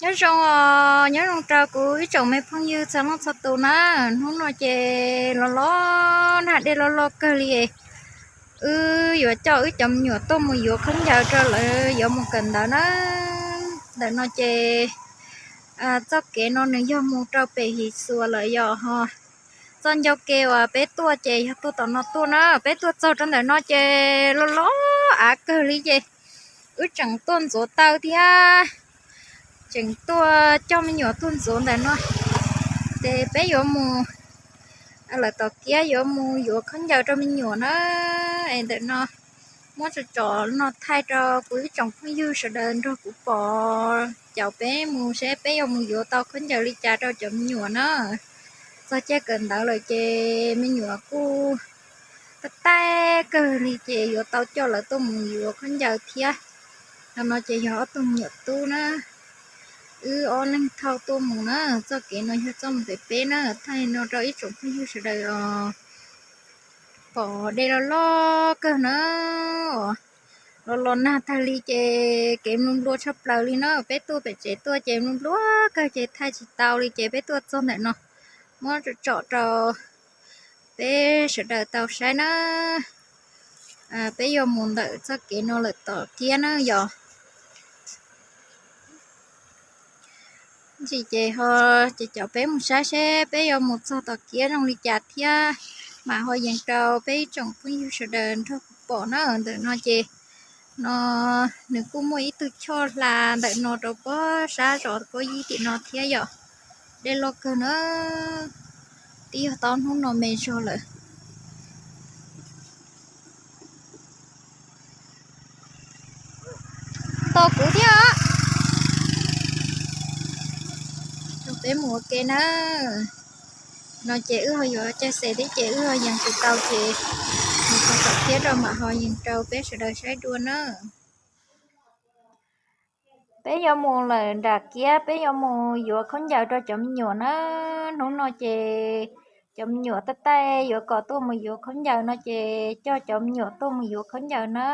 Nyob zoo os, nyob zoo rau kuv ib tsoom me phooj ywg txhua leej txhua tus na. Hnub no ces los los nag, dej loj loj kawg li. Wb yuav coj wb cov me nyuam tuaj mus yuav khaub ncaws rau lawv yuav mus kawm ntawv na. Ntawm no ces txoj kev no nws yog mus rau pem His Xuas lawm yom ho. Txoj ncauj ke uas peb tuaj ces yog tuaj tom no tuaj na, peb tuaj txog rau ntawm no ces los los av kawg li ces wb tseem tuaj ntxuav taw thiab tseem tuaj coj me nyuam tuaj ntxuav ntawm no. Ces peb yuav mus lawm tom kiab yuav mus yuav khaub ncaws rau me nyuam na. Es ntawm no muab tsom tsom no thaij rau kuv ib tsoom phooj ywg sawv daws nrog kuv pom, caum peb mus seb peb yuav mus yuav tau khaub ncaws li cas rau cov me nyuam na. Txog caij kawm ntawv lawm ces me nyuam kuj tab taij kawg li ces yuav tau coj lawv tuaj mus yuav khaub ncaws thiab. Ntawm no ces yog ob tug me nyuam tub na, wb ob leeg thauj tuaj mus na. Txoj kev no yog txoj mus pem peb na, thaij no rau ib tsoom phooj ywg sawv daws os. Pom dej loj loj kawg na, los los nag tag li ces kev nplua nplua tshaj plaws li na. Peb tuaj pem tsev tuaj ces nplua nplua kawg ces thaij tsis tau li ces peb tuaj txog ntawm no muab tsom tsom rau peb sawv daws tau saib na. Peb yuav mus ntawm txoj kev no lawm tom kiab na yom. Ntsis ces ho ces caum peb mus saib seb peb yuav mus txog tom kiab zoo li cas thiab mam ho yees rau peb ib tsoom phooj ywg sawv daws nrog kuv pom na. Ntawm no ces no nws kuj muaj ib tug choj hla ntawm no rau pob sab zos pob yib tim no thiab yom. Dej loj kawg na, twb yog tau hnub no me zog lawm. Tos kuv thiab. Peb mus ua ke na. No ces wb ho yuav caij xes thiab ces wb ho yees tsis tau ces mus txog tom kiab rau mam ho yees rau peb sawv daws saib dua na. Peb yuav mus lawm nram kiab, peb yuav mus yuav khaub ncaws rau cov me nyuam na. Hnub no ces cov me nyuam tab taij yuav kom tuaj mus yuav khaub ncaws no ces coj cov me nyuam tuaj mus yuav khaub ncaws na.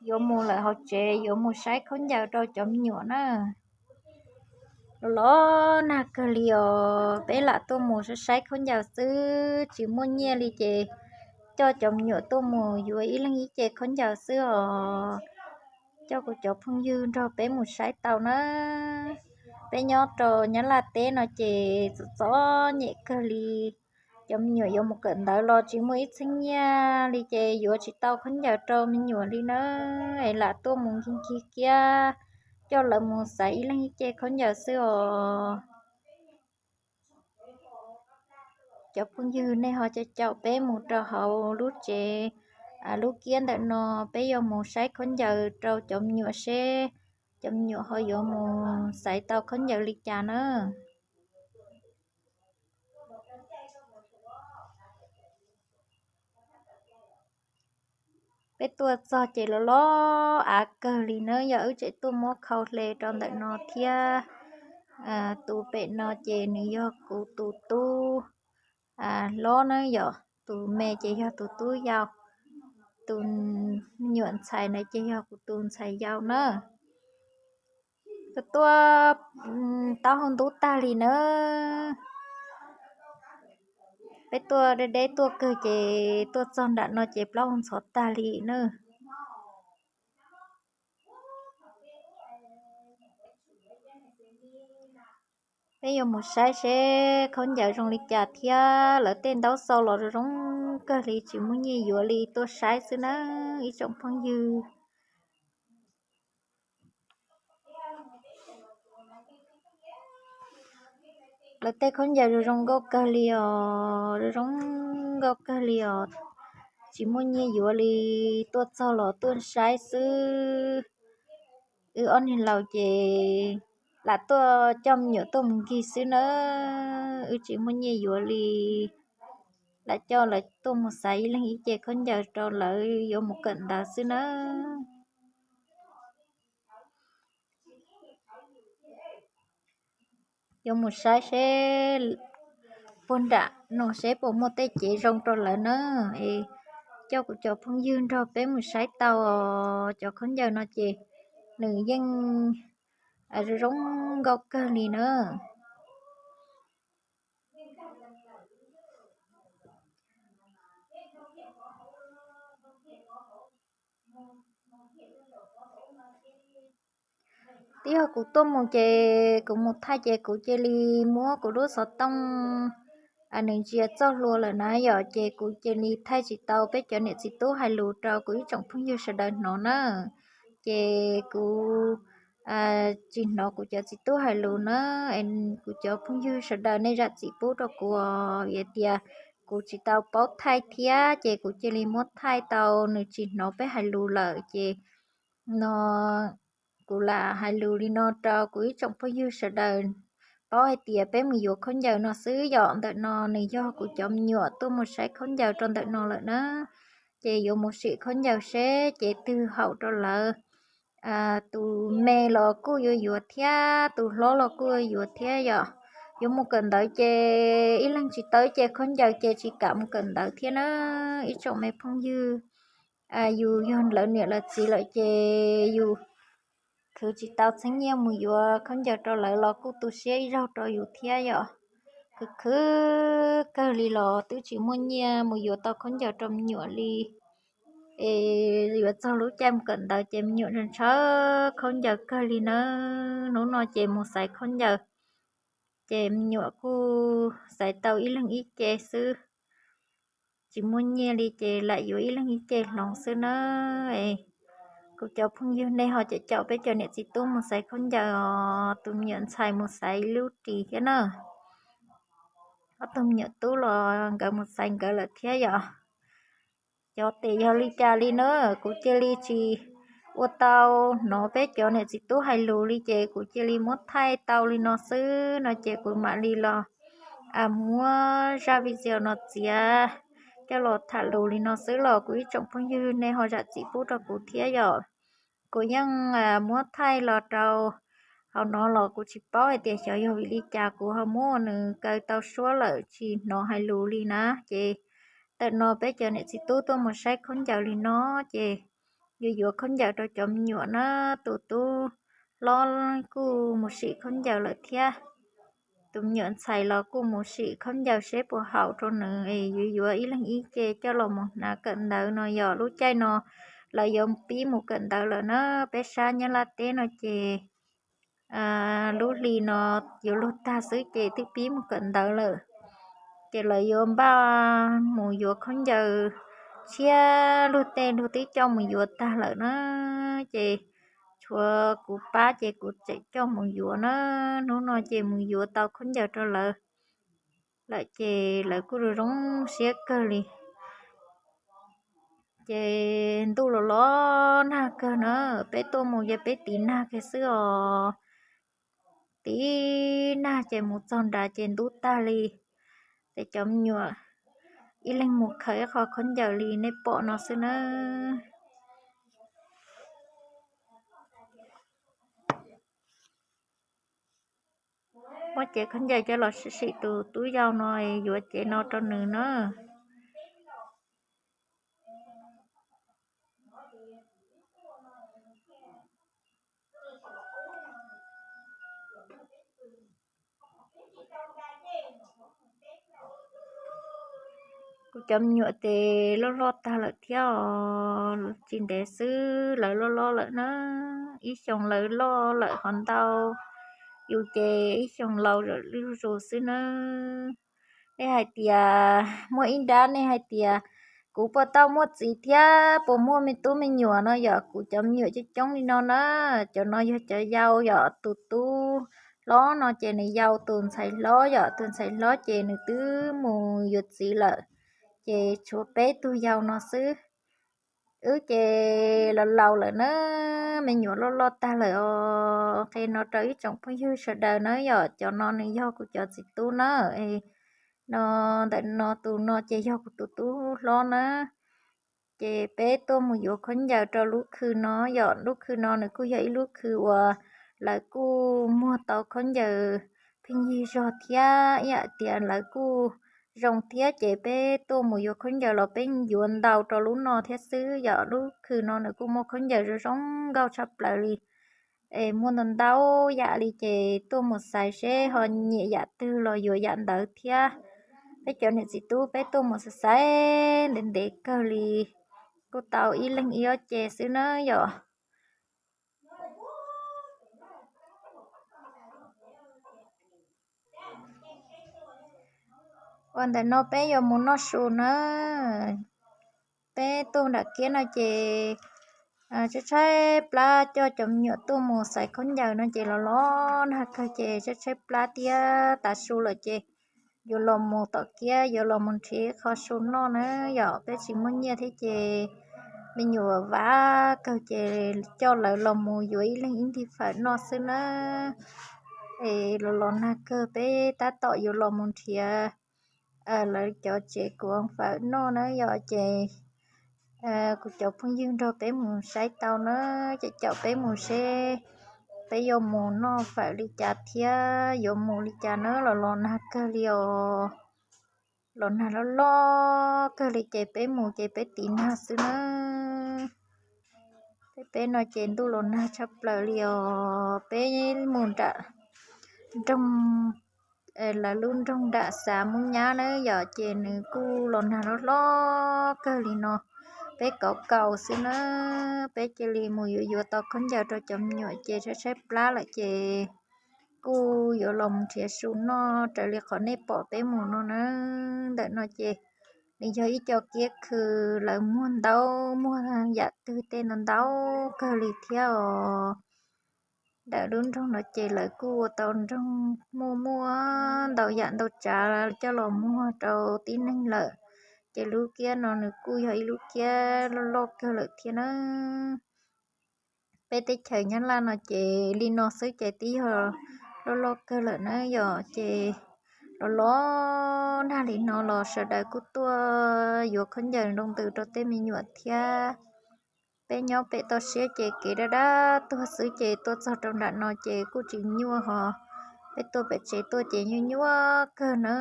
Yuav mus lawm hauv tsev yuav mus saib khaub ncaws rau cov me nyuam na. Los los nag kawg li os, peb lam tuaj mus saib saib khaub ncaws xwb tsis muaj nyiaj li ces coj cov me nyuam tuaj mus yuav ib leeg ib ce khaub ncaws xwb os. Coj kuv cov phooj ywg nrog peb mus saib tau na. Peb nyob rau Nyab Laj teb no ces txom txom nyem kawg li. Cov me nyuam yuav mus kawm ntawv los tsis muaj ib txheeb nyiaj li ces yuav tsis tau khaub ncaws rau me nyuam li na. Es lam tuaj mus nkig nkig kiab coj lawv mus xaiv ib leeg ib ce khaub ncaws xwb os. Cov phooj ywg nej ho caum caum peb mus rau hauv lub tsev lub kiab ntawm no, peb yuav mus saib khaub ncaws rau cov me nyuam seb cov me nyuam ho yuav mus xaiv tau khaub ncaws li cas na. Peb tuaj txog ces los los av kawg li na, yog wb tseem tuaj muab khau hle rau ntawm no thiab. Tus pem no ces nws yog kuv tus tub hlob na yom, tus me ces yog tus tub yau, tus me nyuam ntxhais na ces yog kuv tus ntxhais yau na. Tuaj tuaj taub hau ntub tag li na. Peb tuaj deb deb tuaj kawg ces tuaj txog nram no ces plaub hau ntxhov tag li na. Peb yuav mus saib seb khaub ncaws zoo li cas thiab lawv tej ntaub xau los zoo zoo kawg li tsis muaj nyiaj yuav li tuaj saib xwb na ib tsoom phooj ywg. Lawv tej khaub ncaws zoo zoo nkauj kawg li os, zoo zoo nkauj kawg li os, tsis muaj nyiaj yuav li tuaj txog los tuaj saib xwb. Wb ob niag laus ces lam tuaj coj me nyuam tuaj mus nkig xwb na, wb tsis muaj nyiaj yuav li, lam coj lawv tuaj mus xaiv ib leeg ib ce khaub ncaws rau lawv yuav mus kawm ntawv xwb na. Yuav mus saib seb puag nram no seb puas muaj tej cev zoo rau lawv na. Es coj kuv cov phooj ywg nrog peb mus saib tau os. Cov khaub ncaws no ces nws yeej zoo zoo nkauj kawg li na. Twb yog kuv tuaj mus ces kuv mus thaij ces kuv cia li muab kuv lub xov tooj nws ntsia txoj hlua lawm na yom, ces kuv cia li thaij tsis tau peb cov niam txiv tub hais lus rau kuv ib tsoom phooj ywg sawv daws hnov na. Ces kuv tsis hnov kuv cov txiv tub hais lus na, kuv cov phooj ywg sawv daws nej zam txim pub rau kuv, vim tias kuv tsis tau paub thaij thiab ces kuv cia li muab thaij tau nws tsis hnov peb hais lus lawm ces no kuv lam hais lus li no rau kuv ib tsoom phooj ywg sawv daws paub hais tias peb mus yuav khaub ncaws no xwb yom. Ntawm no nws yog kuv cov me nyuam tuaj mus saib khaub ncaws rau ntawm no lawm na, ces yuav mus sim khaub ncaws seb ces twg haum rau lawv. Tus me los kuj yuav yuav thiab, tus hlob los kuj yuav yuav thiab yom. Yuav mus kawm ntawv ces ib leeg tsis tau ib ce khaub ncaws ces tsis kam mus kawm ntawv thiab na. Ib tsoom me phooj ywg, yus yog lawv niam lawv txiv lawm ces yus khwv tsis tau txheeb nyiaj mus yuav khaub ncaws rau lawv los kuj tu siab ib zaug rau yus thiab yom. Khwv khwv kawg li los twb tsis muaj nyiaj mus yuav tau khaub ncaws rau me nyuam li. Es yuav txog lub caij mus kawm ntawv ces me nyuam ntshaw khaub ncaws kawg li na. Hnub no ces mus xaiv khaub ncaws, ces me nyuam kuj xaiv tau ib leeg ib ce xwb. Tsis muaj nyiaj li ces lam yuav ib leeg ib ce hloov xwb na. Kuv cov phooj ywg nej ho caum caum peb cov niam txiv tub mus xaiv khaub ncaws os, tus me nyuam ntxhais mus xaiv lub ris thiab na. Ob tug me nyuam tub los nkawd mus xaiv nkawd lawm thiab yom. Cov tes yog li cas li na, kuv cia li tsis ua tau hnov peb cov niam txiv tub hais lus li ces kuv cia li muab thaij tau li no xwb no ces kuv mam li los muab zaj video no txiav coj los tham lus li no xwb los kuv ib tsoom phooj ywg nej ho zam txim pub rau kuv thiab yom. Kuv yeej muab thaij los rau hauv no los kuv tsis paub hais tias xyov yog vim li cas kuv ho muab nws kaw tau suab lawm tsis hnov hais lus li na. Ces ntawm no peb cov niam txiv tub tuaj mus saib khaub ncaws li no ces yuav yuav khaub ncaws rau cov me nyuam na. Tus tub hlob kuj mus sim khaub ncaws lawm thiab. Tus me nyuam ntxhais los kuj mus sim khaub ncaws seb puas haum rau nws es yuav yuav ib leeg ib ce coj los mus hnav kawm ntawv no yom. Lub caij no lawv yuav pib mus kawm ntawv lawm na. Peb sab Nyab Laj teb no ces lub hli no yuav luag tag xwb ces twb pib mus kawm ntawv lawm. Ces lawv yuav npaj mus yuav khaub ncaws tshiab, luag tej luag twb coj mus yuav tag lawm na. Ces tshuav kuv pab ces kuv tseem coj mus yuav na. Hnub no ces mus yuav tau khaub ncaws rau lawv lawm ces lawv kuj zoo zoo siab kawg li. Ces ntuj los los nag kawg na, peb tuaj mus ces peb tiv nag kiag xwb os. Tiv nag ces mus txog nrad ces ntub tag li. Ces cov me nyuam ib leeg mus khaws ib qho khaub ncaws li nej pom no xwb na. Muab cev khaub ncaws coj los sim sim tus tub yau no, yuav cev no rau nws na. Kuv cov me nyuam ces loj loj tag lawm thiab os, tsis ntev xwb lawv loj loj lawm na. Ib xyoos lawv loj lawm ho ntau, yus ces ib xyoos laus lawm zuj zus xwb na. Nej hais tias muaj ib nrab nej hais tias kuv puas tau muaj txiv thiab puas muaj me tub me nyuam no yom, kuv cov me nyuam coob coob li no na. Cov no yog cov yau yom, tus tub hlob no ces nws yau tus ntxhais hlob yom, tus ntxhais hlob ces nws twb mus yuav txiv lawm, ces tshuav peb tug yau no xwb. Wb ces laus laus lawm na, me nyuam loj loj tag lawm os. Qhia no rau ib tsoom phooj ywg sawv daws na yom, cov no nws yog kuv cov txiv tub na. No, ntawm no tus no ces yog kuv tus tub hlob na. Ces peb tuaj mus yuav khaub ncaws rau lub khw no yom, lub khw no nws kuj yog ib lub khw uas lawv kuj muag tau khaub ncaws pheej yig zog thiab ib yam tias lawv kuj zoo thiab ces peb tuaj mus yuav khaub ncaws los peb yuav ntau rau lub no thiab xwb yom. Lub khw no nws kuj muaj khaub ncaws zoo zoo nkauj tshaj plaws li. Es muaj ntau ntau yam li ces tuaj mus xaiv seb ho nyiam yam twg los yuav yam ntawd thiab. Peb cov niam txiv tub peb tuaj mus xaiv xaiv ntev ntev kawg li, kuj tau ib leeg ib ob ce xwb na yom. Ua ntawm no peb yuav mus noj su na. Peb tuaj nram kiab no ces tshaib tshaib plab coj cov me nyuam tuaj mus xaiv khaub ncaws no ces los los nag kawg ces tshaib tshaib plab thiab, tav su lawm ces yuav los mus tom kiab yuav los mus nrhiav qho su noj na yom. Peb tsis muaj nyiaj thiab ces me nyuam vam kawg ces coj lawv los mus yuav ib leeg ib nti fawm noj xwb na. Es los los nag kawg peb tab tom yuav los mus nrhiav lawv cov tsev kuv fawm noj na yom. Ces kuv cov phooj ywg nrog peb mus saib tau na, ces caum peb mus seb peb yuav mus noj fawm li cas thiab yuav mus li cas na. Los los nag kawg li os, los nag loj loj kawg li ces peb mus ces peb tiv nag xwb na. Peb peb no ces ntuj los nag tshaj plaws li os. Peb mus nram nroog, lawv lub nroog nram xav Moob Nyab na yom, ces nws kuj los nag loj hlob kawg li no. Peb kauv kaus xwb na, peb cia li mus yuav yuav tau khaub ncaws rau cov me nyuam ces tshaib tshaib plab lawm ces kuj yuav los mus nrhiav su noj raws li qhov nej pom peb mus no na. Ntawm no ces nws yog ib co kiab khw, lawv muag ntau, muag yam twg tej ntau ntau kawg li thiab os. Ntawm lub nroog no ces lawv kuj ua tau nroog muaj muaj ntau yam ntau tsav coj los muag rau tib neeg lawm. Ces lub kiab no nws kuj yog ib lub kiab loj loj kawg lawm thiab na. Peb teb chaws Nyab Laj no ces li no xwb ces twb yog loj loj kawg lawm na yom. Ces los los nag li no los sawv daws kuj tuaj yuav khaub ncaws nroo ntws rau tej me nyuam thiab. Peb nyob pem toj siab ces kev dab dab tuag xwb ces tuaj txog rau nram no ces kuj tsis nyuaj hos. Peb tuaj pem tsev tuaj ces nyuaj nyuaj kawg na.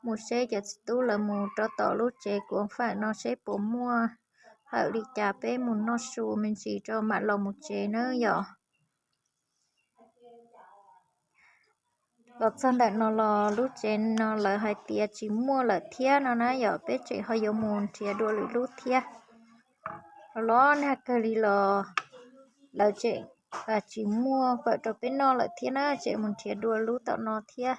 Mus seb cov txiv tub lawv mus rau tom lub tsev kuv fawm no seb puas muaj fawm li cas peb mus noj su me ntsis rau mam los mus tsev na yom. Los txog ntawm no los lub tsev no lawv hais tias tsis muaj lawm thiab no na yom, peb tseem ho yuav mus nrhiav dua lwm lub thiab. Los los nag kawg li los lawv tseem tsis muaj fawm rau peb noj lawm thiab na, tseem mus nrhiav dua lub tom no thiab.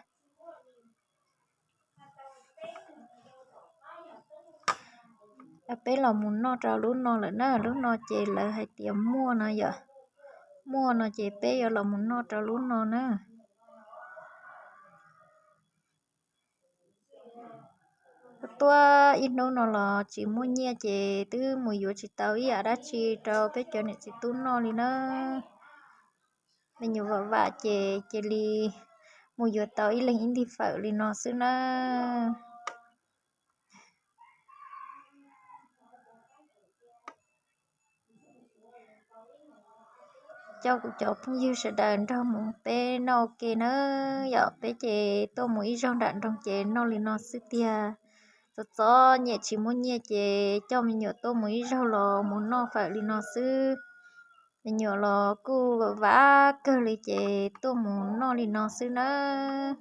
Peb los mus noj rau lub no lawm na, lub no ces lawv hais tias muaj no yom, muaj no ces peb yuav los mus noj rau lub no na. Tuaj ib hnub no los tsis muaj nyiaj ces twb mus yuav tsis tau ib yam dab tsi rau peb cov niam txiv tub noj li na. Me nyuam vam vam ces cia li mus yuav tau ib leeg ib nti fawm li no xwb na. Coj kuv cov phooj ywg sawv daws nrog mus peb noj ua ke na. Yog peb ces tuaj mus ib zaug nram nroog ces noj li no xwb tiag. Txom txom nyem tsis muaj nyiaj ces coj me nyuam tuaj mus ib zaug los mus noj fawm li no xwb. Me nyuam los kuj vam kawg li ces tuaj mus noj li no xwb nawb.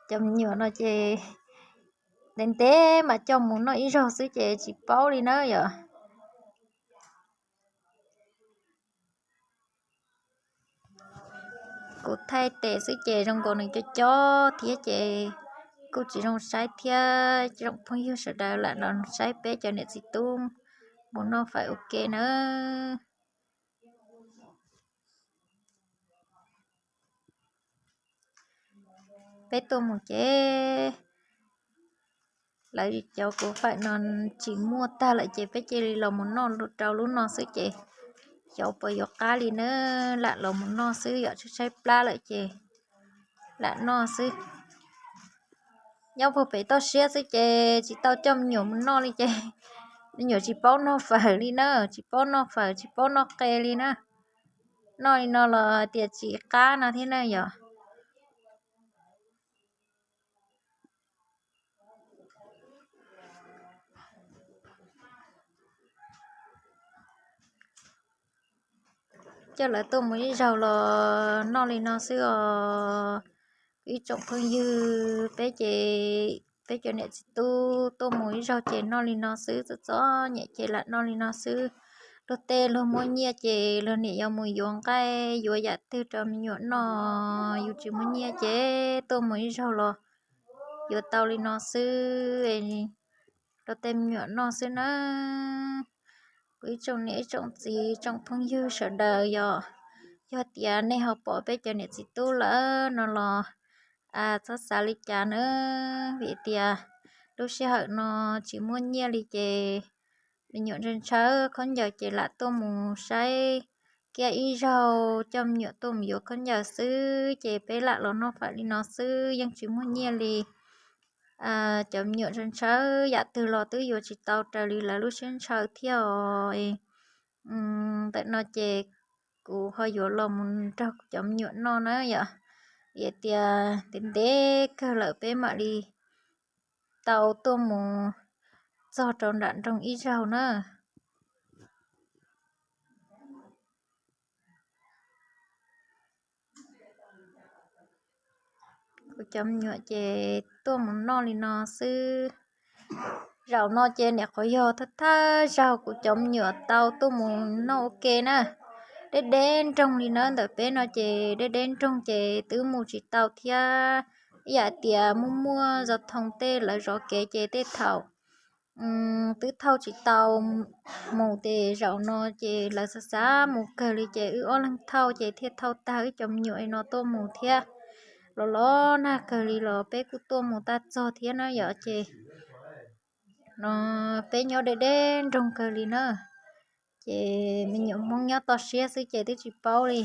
Cov me nyuam no ces ntev ntev mas coj mus noj ib zaug xwb ces tsis paub li na yom. Kuv thaij tes xwb ces zoo nkaus nws cov cov thiab ces kuj tsis zoo saib thiab. Cov phooj ywg sawv daws lam los saib peb cov niam txiv tub mus noj fawm ua ke nawb. Peb tuaj mus ces lawv cov kuv fawm no tsis muaj tag lawm ces peb cia li los mus noj rau lub no xwb ces xyov puas yuav qab li na. Lam los mus noj xwb, yog tshaib tshaib plab lawm ces lam noj xwb. Nyob puag pem toj siab xwb ces tsis tau coj me nyuam mus noj li ces me nyuam tsis paub noj fawm li na, tsis paub noj fawm tsis paub noj qe li na. Noj li no los hais tias tsis qab no thiab na yom. coj lawv tuaj mus ib zaug los noj li no xwb os. Ib tsoom phooj ywg, peb ces peb cov niam txiv tub tuaj mus ib zaug ces noj li no xwb, txom txom nyem ces lam noj li no xwb. Luag tej luag muaj nyiaj ces luag niam yuav mus yuav nqaij yuav yam twg rau me nyuam noj, yus tsis muaj nyiaj ces tuaj mus ib zaug los yuav tau li no xwb, rau tej me nyuam noj xwb na. Kuv ib tsoom niam ib tsoom txiv tsoom phooj ywg sawv daws, yog, yog tias nej ho pom peb cov niam txiv tub lawm no los txhob xav li cas na, vim tias lub sij hawm no tsis muaj nyiaj li ces me nyuam ntshaw ntshaw khaub ncaws ces lam tuaj mus saib kiag ib zaug, coj me nyuam tuaj mus yuav khaub ncaws xwb ces peb lam los noj fawm li no xwb, yeej tsis muaj nyiaj li. Cov me nyuam ntshaw ntshaw yam twg los twb yuav tsis tau raws li lawv lub siab ntshaw thiab os. Ntawm no ces kuv ho yuav los mus nrog cov me nyuam noj na yom, vim tias ntev ntev kawg lawm peb mam li tau tuaj mus txog rau nram nroog ib zaug na. Kuv cov me nyuam ces tuaj mus noj li no xwb. Zaum no ces niam qhuav yog thawj thawj zaug kuv cov me nyuam tau tuaj mus noj ua ke na. Deb deb nroog li na, ntawm peb no ces deb deb nroog ces twb mus tsis tau thiab, ib yam tias muaj muaj zov thoos tej lawv zov kev ces tej thaum twb thauj tsis tau mus ces zaum no ces lawv xav xav mus kawg li ces wb ob leeg thauj ces thiaj thauj tag wb cov me nyuam no tuaj mus thiab. Los los nag kawg li los peb kuj tuaj mus tag txog thiab na yom, ces no peb nyob deb deb nroog kawg li na. Ces me nyuam Hmoob nyob toj siab xwb ces twb tsis paub li.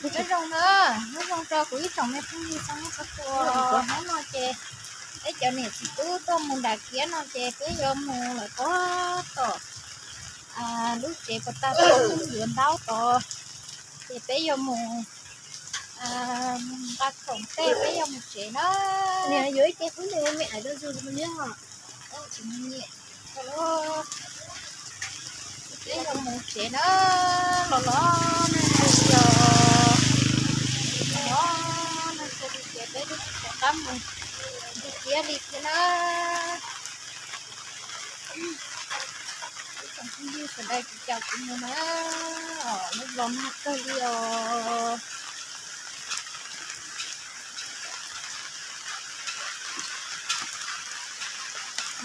Nyob zoo na, nyob zoo rau kuv ib tsoom me phooj ywg txhua tus. Hnub no ces peb cov niam txiv tub tuaj mus nram kiab no ces peb yuav mus lawm tod tom lub tsev puas tag peb yuav ntaub tod, ces peb yuav mus nqa khoom tej peb yuav mus tsev na. Niam yuav ib ce qub ntawd me ais rau zug li os. Peb yuav mus tsev na, los los nag kawg li os, los nag kawg li ces peb twb tsis pom qab mus nram kiab li thiab na. Ib tsoom phooj ywg sawv daws kuv caum kuv mus na, lub los nag kawg li os.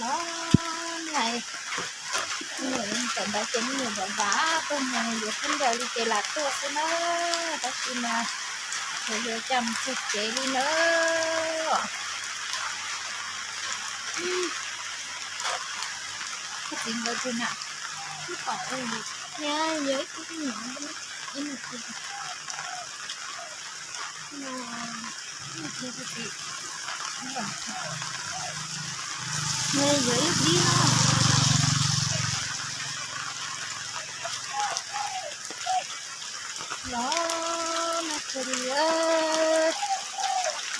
Los nag, me nyuam tawm ntawd ces me nyuam vam vam tuaj mus yuav khaub ncaws li ces lam tuaj xwb na, tab sis mas yuav yuav cas mus txog tsev li na. Koj txiv nkawd twg na? Twb pom ua li. Niam, yuav ib tug me nyuam, ib tug. Niam, yuav ib dib no. Los nag kawg li,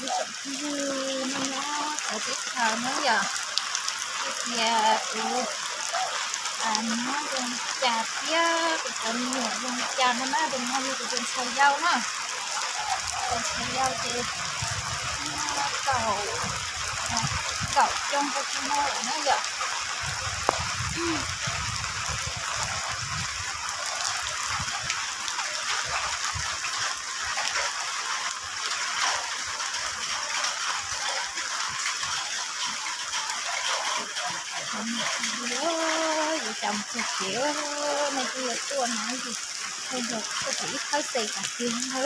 ib tsoom phooj ywg nyob nyob hauv teb chaws no yom, hais tias kuv nyob zoo li cas thiab kuv cov me nyuam zoo li cas no na, tus no yog kuv tus ntxhais yau na, tus ntxhais yau ces kaum, kaum xyoo rau xyoo no lawm na yom. Yuav cas mus txog tsev, nej kuj yuav tuaj na, kuj tsis ib thawj xees kom tiag na.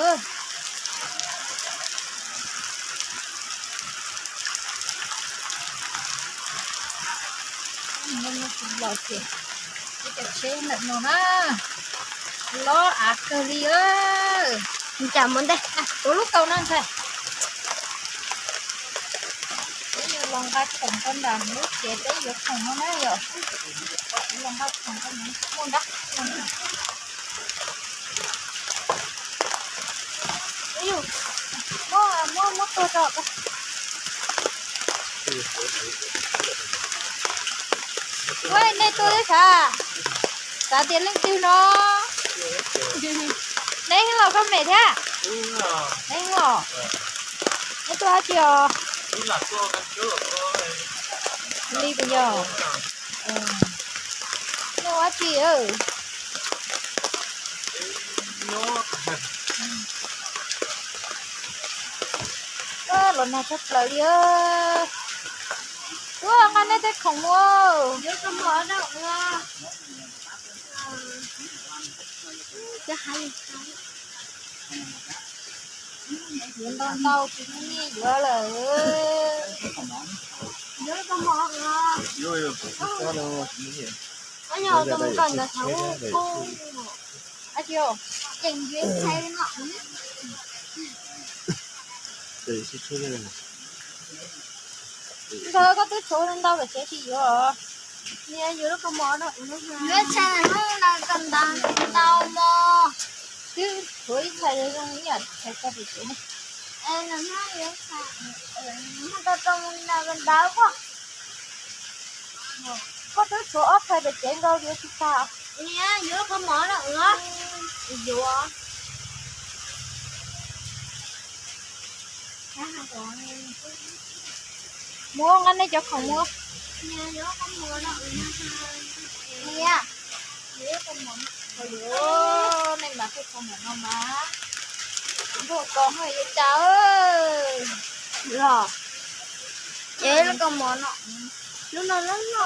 Los ces ib cov tsheb ntawm no na, los av kawg li. Cas mus ntej, tuav lub kaus no ntag. Peb yuav los nqa khoom rau nram lub tsev peb yuav khoom no na yom. Los nqa khoom rau nram, muaj nrab. Muab, muab, muab tuag rau. Ua nej tuaj twb xav, xav tias leej twg no. Neb los koj me thiab? Neb los? Neb tuaj dab tsi os? Li puas yog? Neb ua dab tsi? Los nag tshaj plaws li. Ua nqa neb tej khoom mus. Yuav ntau ntau tsis muaj nyiaj yuav lawm. Ntawd koj twb tshuav ntau kawm tsev tsis yuav. Yuav tshais hnub no kawm ntawv ntau mos. Twb tshuav ib tshais zoo ib yam tshais koj pem tsev. Koj twb tshuav ob tshais pem tsev ntau yuav tsis tag. Yuav koj mov no yuav. Mus nqa nej cov khoom mus. Niam, nej mas pheej tau mus no mas. Ntuj, koj haj yuav cas los. Ces lub kaus mom no, lub no lub no.